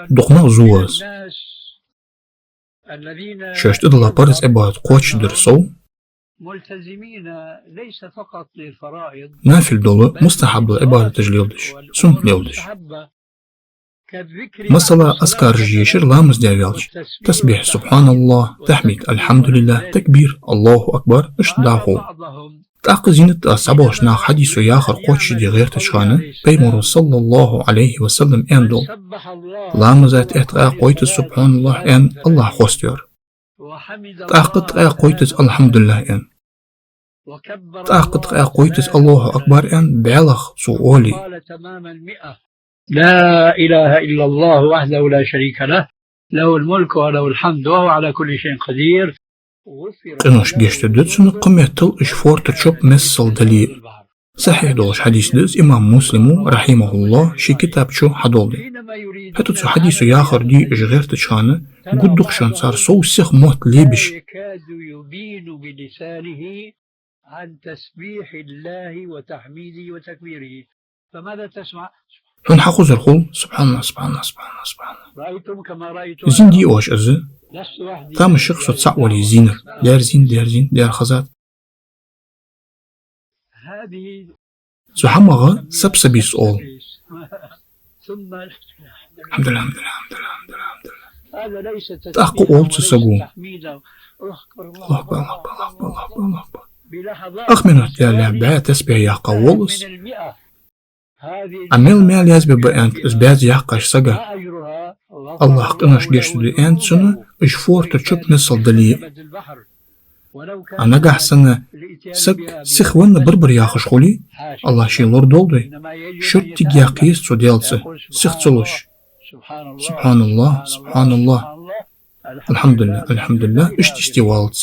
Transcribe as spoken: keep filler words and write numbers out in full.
Дукха нах зуваз. Шоашта тӀадилла парз Ӏибадат кхоачашдер сов, нафил дола, мустахьаб дола Ӏибадаташ леладеш, суннат леладеш. Масала, азкараш ешар ламаз даь ваьлча: тасбихь, субхьаналлахӀ, тахьмид, алхьамдулиллахӀ, такбир, АллахӀу акбар, иштта дӀахо. ТӀаккха зийнад аз цхьаболча наха хьадисо яхар кхоачашде гӀертача хана, Пайхамаро, саллаллахӀу Ӏалайхи ва саллам, аьнна дола: ламаза тӀехьа ткъаь кхойттаза субхьаналлахӀ аьнна, АллахӀ хоастайор. ТӀаккха ткъаь кхойттаза алхьамдулиллахӀ аьнна. ТӀаккха ткъаь кхойттаза АллахӀу акбар аьнна, бӀаьлах цо оале. لا إله إلا الله وحده لا شريك له، له الملك وله الحمد وهو على كل شيء قدير. Къинош гешт дергда цунна, кхыметтел уж форда чоп миссел дале а. Сахьихь долаш хьадис да из, имам Муслима, рахьимахӀуллахӀ, ший китаб чу хьадоладаь. ХӀаьта цу хьадисо яхар де уж гӀертача хана, гургда-кх шоана цар сов сиха мотт лебеш. Хьона хьахозар хул: субхьаналлахӀ, субхьаналлахӀ, субхьаналлахӀ, субхьаналлахӀ. Зин дий оаш из? Тамашийна, со цаӀ вале зийнар. Дерзин, дерзин, дер хазад. Цу хӀамах сап-сабийца оал: алхьамдулиллахӀ, алхьамдулиллахӀ, алхьамдулиллахӀ, алхьамдулиллахӀ. ТӀаккха оал цу саго: АллахӀу акбар, АллахӀу акбар, АллахӀу акбар, АллахӀу акбар. Ах минот даьлча бӀаь тасбихь яьккха воал из. Ӏа мел маьл язбергба аьннад из бӀаьзза яьккхача сага. АллахӀ къинош гешт дергда аьннад цунна, уж форда чоп миссел дале а. А нагахь санна саг сиха венна бар-бар яхаш хуле, АллахӀ ший лорадолда вай, шортига яккха еза цо Даьла цӀи, сиха ца луш. СубхьаналлахӀ, субхьаналлахӀ, алхьамдулиллахӀ, алхьамдулиллахӀ, иштта йисте валац.